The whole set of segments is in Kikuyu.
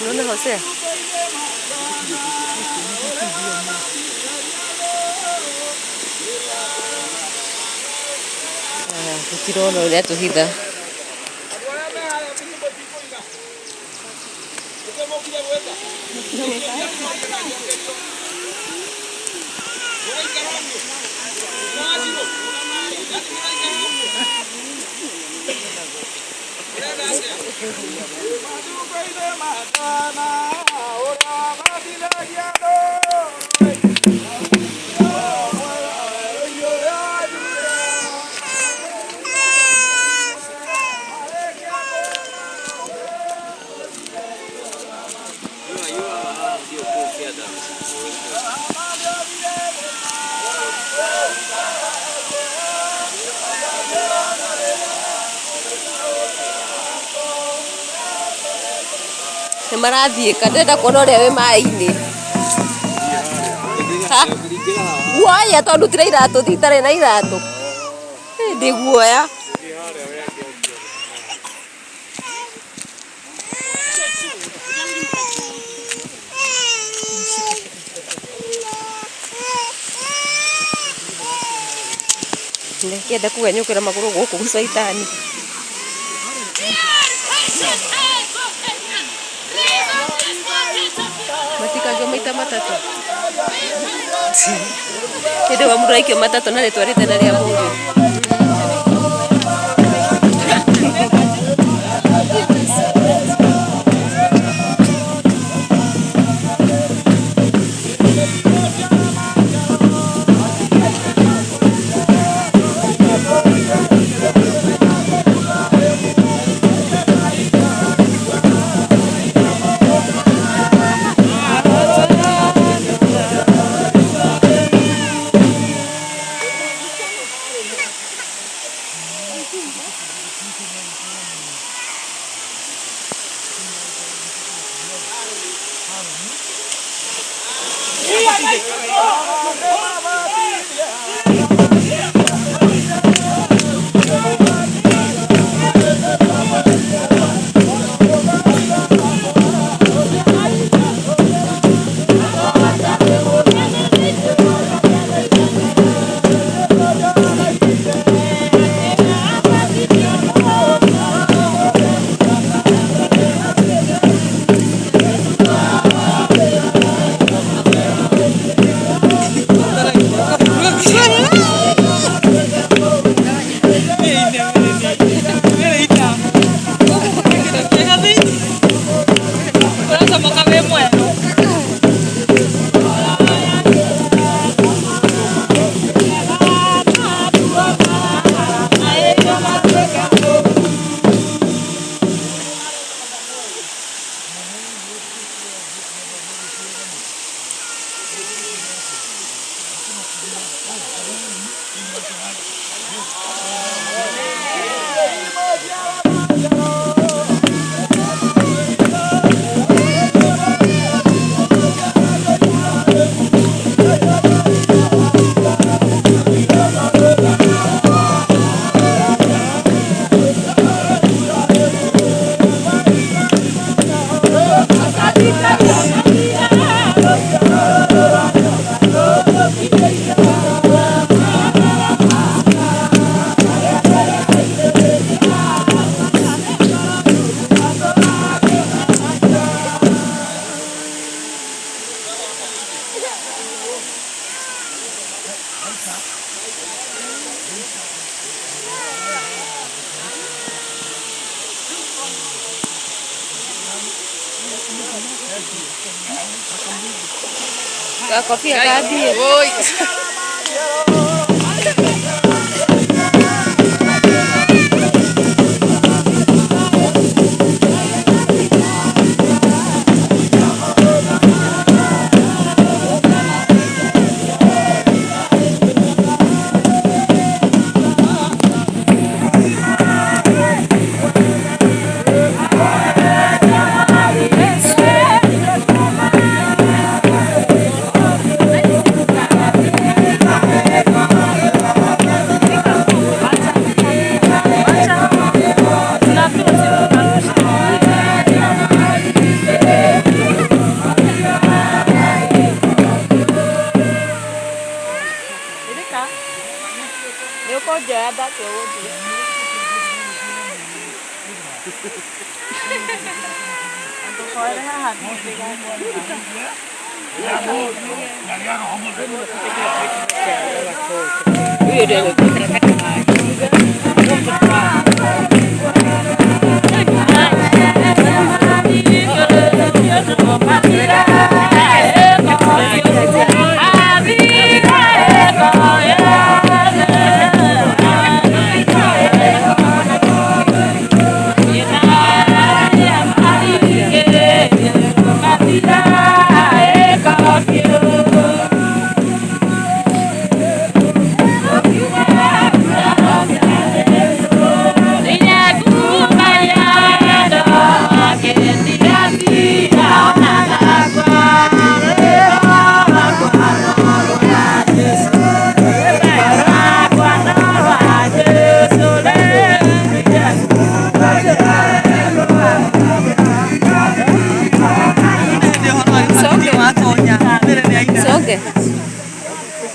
Unaona Hosea? Tũtirona ũrĩa tũhitha. Nĩ marathiĩka ndĩrenda kuona ũrĩa wĩ maĩ-inĩ. Guoya tondũ ndutire iratũ thiĩ itarĩ na iratũ. Ndĩ guoya. Ndĩkĩenda kũgenyũkĩra magũrũ gũkũ caitani. Matikagio maita matatũ. Hĩndĩ wa mũndũ aikio matatũ na rĩtwa rĩtene rĩa mũriũ. Gakobia gathiĩ.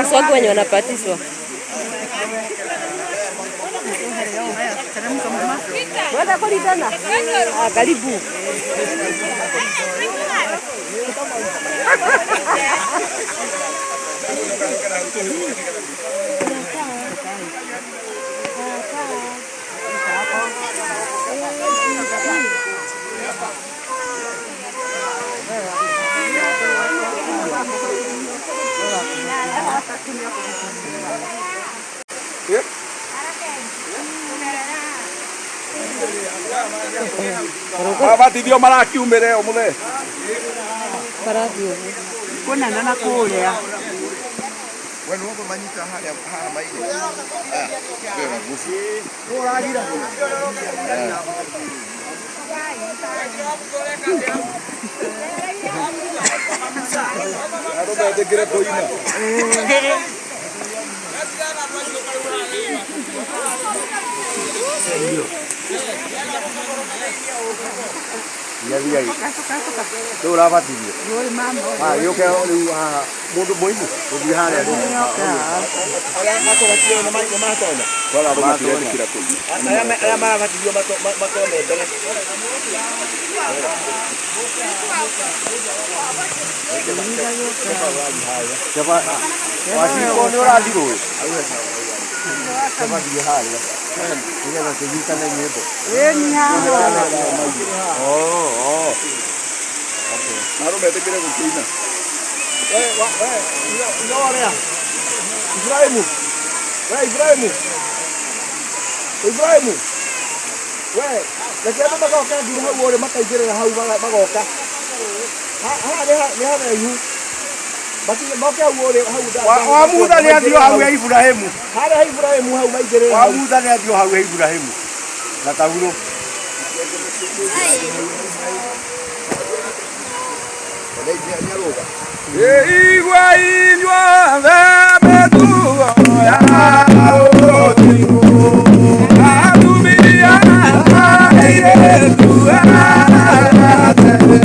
Msonge wenye wanapatishwa. Wenda kulitana? Ah, karibu. Abatithio marakiumire umuthe Marathiĩ Kũnene na kũrĩa. We nĩwe manyita harĩa haha maire. Ah, wĩna nguvu. Andũ metĩkĩre kũina. Rĩu ũrabatithio? Ah, gĩũke rĩu haha mũndũ mũimu gũthiĩ harĩa rĩu. Arĩa matũgatio nĩ matonya. Twara andũ matiretĩkĩra kũina. Arĩa marabatithio matonye mbere. Wacikwo nĩ ũrathiĩ rũĩ? Tũgathiĩ harĩa nĩgetha tũnyitane nyĩmbo. Ĩni haha. Oh, oh. Andũ metĩkĩre gũkĩina. We, we, ina warĩa. Ibrahimu. We, Ibrahimu. Ibrahimu. We, reke andũ magoka nginya hau ũrĩ makaingĩrĩra hau magoka. Haha nĩ haraihu. Moke hau ũrĩ hau. Wa Mutha nĩ athiĩ hau ya Ibrahimu. Harĩa ha Ibrahimu hau maingĩrĩre Wa hau. Mutha nĩ athiĩ hau ya Ibrahimu. Na taurũ. Igua inyuothe mĩtugo ya ũthingu. Atumia airĩtu atene.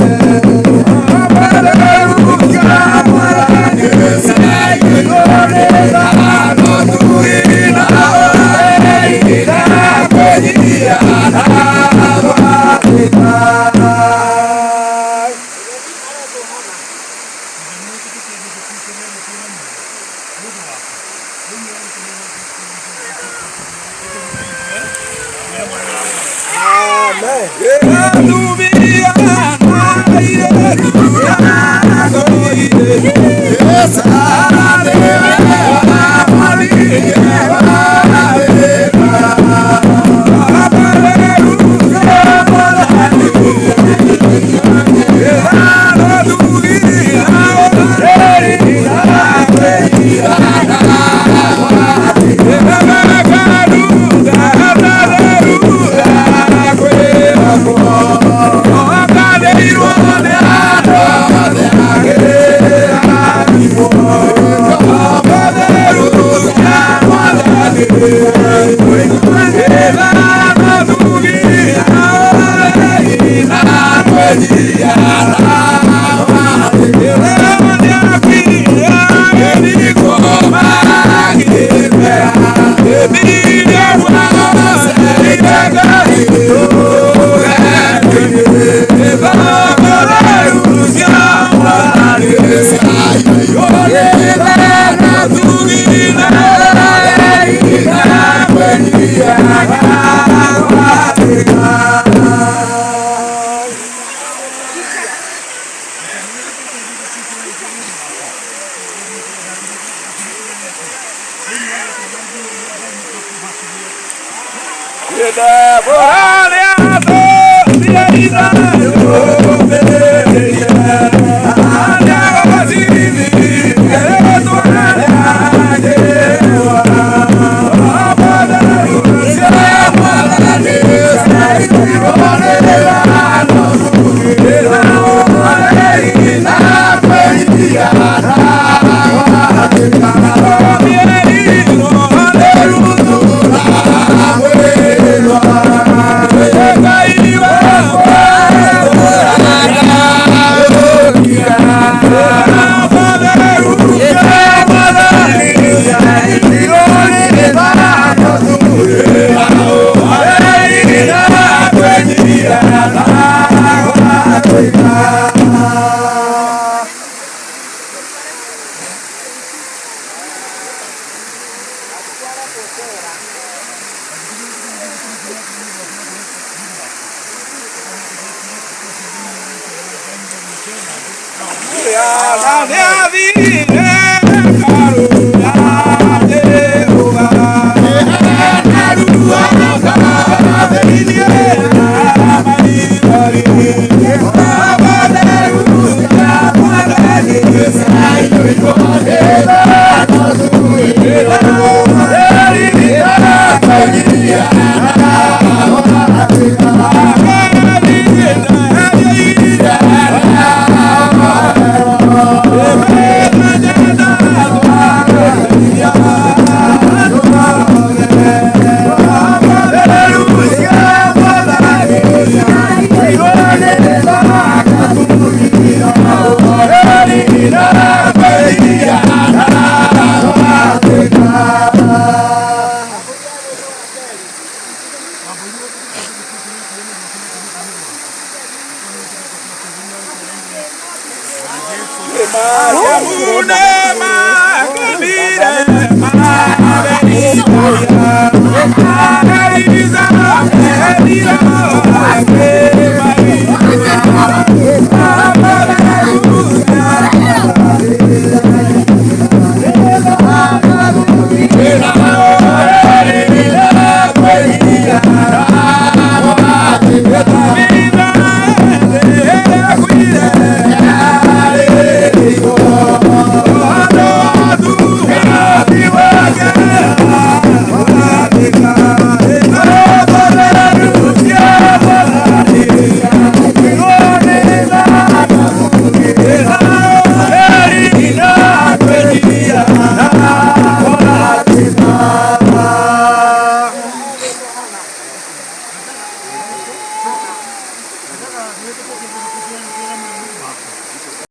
Maria.